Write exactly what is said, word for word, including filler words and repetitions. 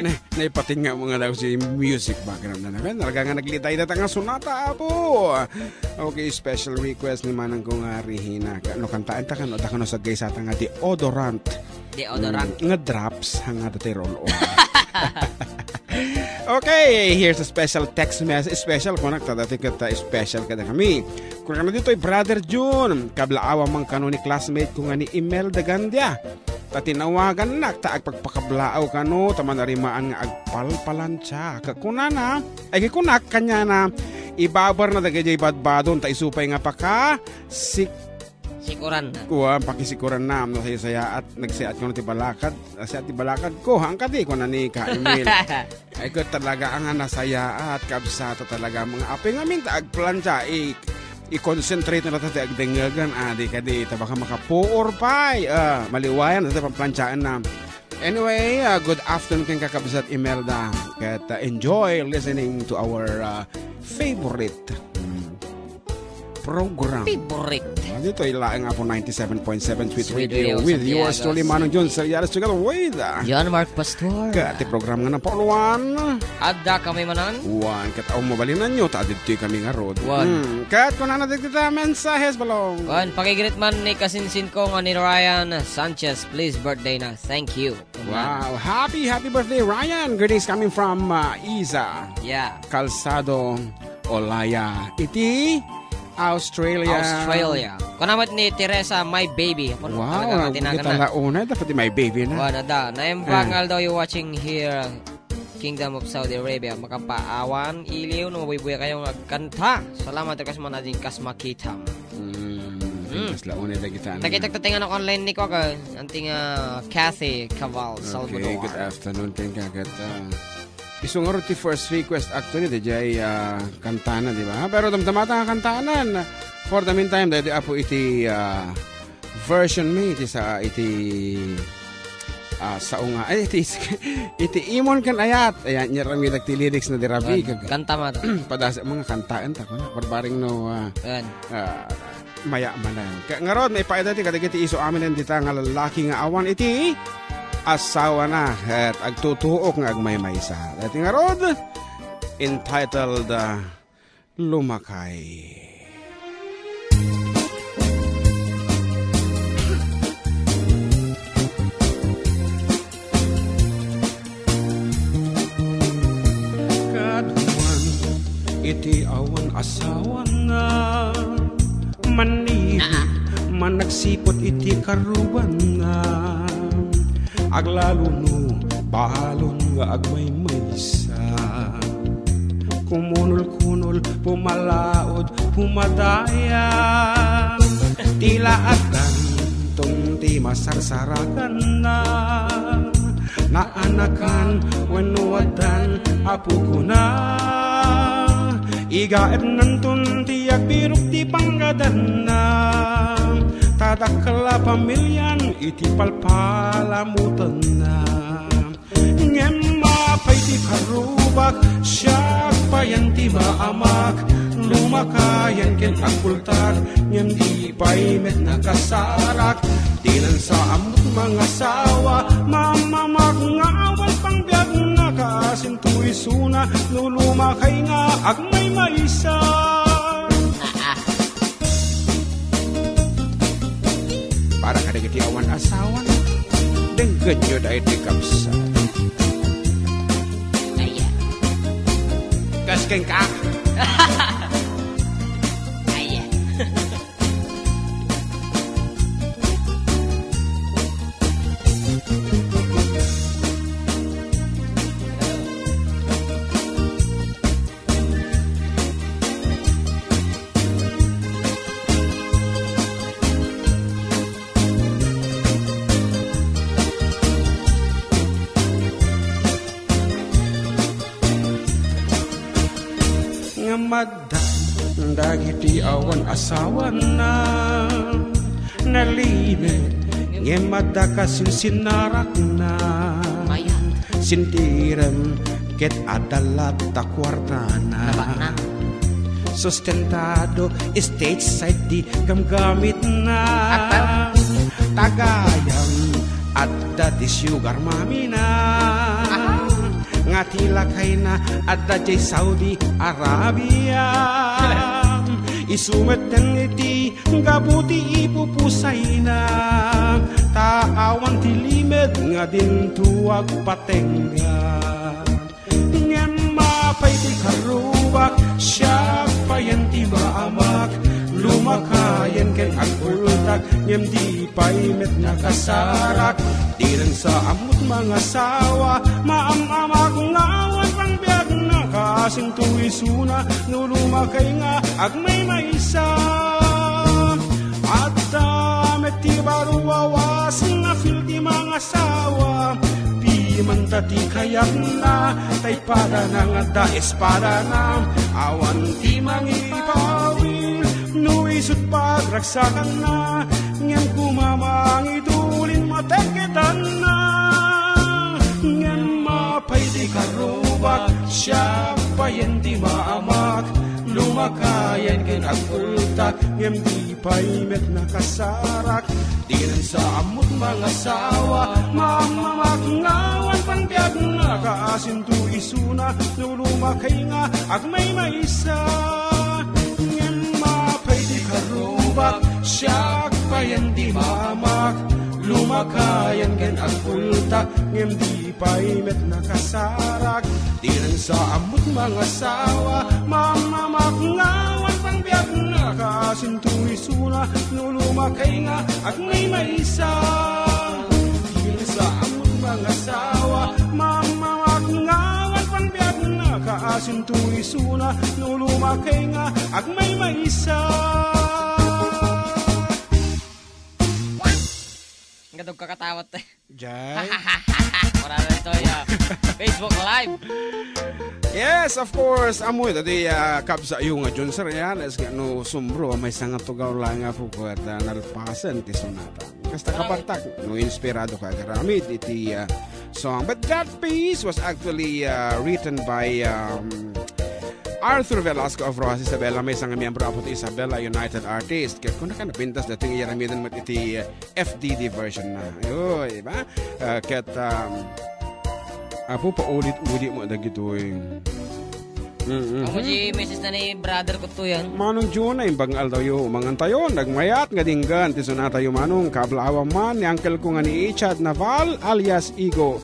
Na, naipatingga mo nga daw si music background na naman. Talaga nga naglitay na ta nga sonata, apo. Okay, special request ni manang ko nga Rihina. Ka-, ano, kantaan ta kano, da kano saggay sa ta nga deodorant. Deodorant. Mm, nga drops, hanga da tayo roll on. Okay, here's a special text message. Special, kunak, ta dati kita special kada kami. Kunak na ditoy, Brother Jun. Kablaawa man kano ni classmate ko nga ni Imelda Gandia. Ta tinawagannak ta agpagpakablaaw kano ta manarimaan nga agpalpalansia. Ka-, kunana, ay, kunak, kaniana, ibabar na dagiti badbadon ta isu pay nga paka sik-, Sikuran na. Kuan, pakisikuran na, no, sayaat, nagsayaat kano ti balakad, sayaat ti balakad ko, hangkadi, kuana ni Ka Emil. Ay, ko talaga ang nasayaat, kabsat, talaga, mga apoy nga minta agplansia, i-, i-concentrate na lang ti agdengegan, ah, di ka di, ta baka makapuor pay, ah, maliwayan, ta pagplansiaan na. Anyway, ah, good afternoon ken kakabsat Imelda. Ket, ah, enjoy listening to our, ah, favorite, mm, program. Favorite. Ah, dito, ilaing nga po ninety-seven point seven Sweet Sweet Radio Radio with yours Santiago, truly, Manong John Santiago. Serialis together with, ah, John Mark Pastor. Ket ti program nga napauluan. Adda kami manan. Wan, ket awan mabalinanyo, ta aditoy kami ngarud. Wan. Hmm. Ket kunana dagiti mensahes, Balong. Wan, pakigreet man ni kasinsin ko nga ni Ryan Sanchez, please birthday na. Thank you. Wow, happy, happy birthday, Ryan. Greetings coming from, uh, Isa. Yeah. Calzado, Olaya. Iti Australia. Australia. Kuna met ni Teresa, my baby. Wow, talaga, matinagan na. Launay, dapat my baby na. Wan, adda. Naimbag nga aldaw, you watching here, Kingdom of Saudi Arabia. Makapaawan, iliw, no, mabuybuya kayo nga agkanta. Salamat, request mo na din, kas makita. Mm, mm. Kas launay, dagita. Nakita ko tayo nga online ni Coco, anting, ah, Cathy Cabal, okay, Salvador. Good afternoon, ken kagat, ah, isu nga ti first request, actually, daydiay, ah, kantana, di ba? Pero damdamata nga kantanan. For the meantime, daydi apo iti, ah, version mi, iti sa, iti, ah, sao nga, ay, iti, iti Imon ken Ayat. Ayan, nyaram yung nagti-lyrics na dirabi. Kan-, kanta mo to. Padasa mga kantaan ta, kuna. Barbaring no, ah, ayan, ah, maya manen. Ka-, ngarud, maipaayda ti kadagiti isu amin dita nga lalaki nga awan iti asawana ket agtutuok nga agmaymaysa. Dati ngarud, entitled, ah, Lumakay. Kaduan iti awan asawana, manibig, managsiput iti karubanna. Aglalo no balon nga agmaymaysa. Kumunol-kunol, pumalaod, pumadaya. Tila addan ton ti masarsarakanna. Naanakan wenno addan a pukuna. Igaepnanton ti agbirok ti panggadanna. Ta dakkel a pamilian iti palpalamutanna. Ngem mapay ti karrubak, siak payen ti maamak, lumakayen ken agkultak, ngem di pay met nakasarak. Ti lansa ammot mangasawa, mamamak nga awan pangbiag nga kaasinto isuna, no lumakay nga agmaymaysa. Para kadagiti awan asawa, denggenyo daytoy kabsat. Aya. Kas kenka. Aya. Nga madda dagiti awan asawana, nalibet ngem adda kasinsinnarakna. Mayat. Sintirem ket adda latta kuartana. Nabatna. Sustentado, stage side ti gamgamitna. Atal. Tagayam, adda ti sugar mamina. Aha. Nga ti lakayna adda jay Saudi Arabia. Isu metten iti gapu ti ipupusayna. Ta awan ti limed nga dinto agpatengnga. Ngem mapay ti karrubak, siak payen ti maamak. Lumakayen ken agkultak, ngem di pay met nakasarak. Dinan sa ammot mangasawa, maam-amak nga awan pangbiagna, kaasinto isuna no lumakay nga agmaymaysa. Adda met ti baruawas nga feel ti mangasawa, pimanta ti kayatna, tay padana nga adda espadana, awan ti mangipawil no isut pagragsakanna. Ngem kumamangidulin matekketanna. Ngem mapay ti karrubak, siak payen ti maamak. Lumakayen ken agkultak, ngem di pay met nakasarak. Dinan sa ammot mangasawa, maam-amak nga awan pangbiagna, kaasinto isuna no lumakay nga agmaymaysa. Ngem mapay ti karrubak, siak payen ti maamak. Lumakayen ken agkultak, ngem di pay met nakasarak. Dinan sa ammot mangasawa, maam-amak nga awan pangbiagna, kaasinto isuna no lumakay nga agmaymaysa. Dinan sa ammot mangasawa, maam-amak nga awan pangbiagna, kaasinto isuna no lumakay nga agmaymaysa. Ang gadog kakatawat, eh. Jay? Wala na ito, ya. Facebook Live. Yes, of course. Amoy, dati, ah, kabsa yung nga Jun Sir, yan. Es nga no, sumbro, may sanga tugaw lang ako, at, ah, nalpasan, ti sonata. Kasta kapartak, no, inspirado ka, garamid, iti, ah, song. But that piece was actually, uh, written by, um, Arthur Velasco of Rojas Isabela, may isang miyembro apo ti Isabela United Artist. Ket kuna ka napintas dating iyaramidan met iti, uh, F D D version na. Yo, di ba? Uh, ket, um, apo paulit-ulit mo dagitoy. Mm-mm. Amo si misis na ni brother ko to yan. Manong Jun, ay imbag nga aldaw yo, mangan tayo, nagmayat nga dinggan, ti sunatayo Manong, kablaawan man, ni uncle ko nga ni Ichad Naval, alias Igo.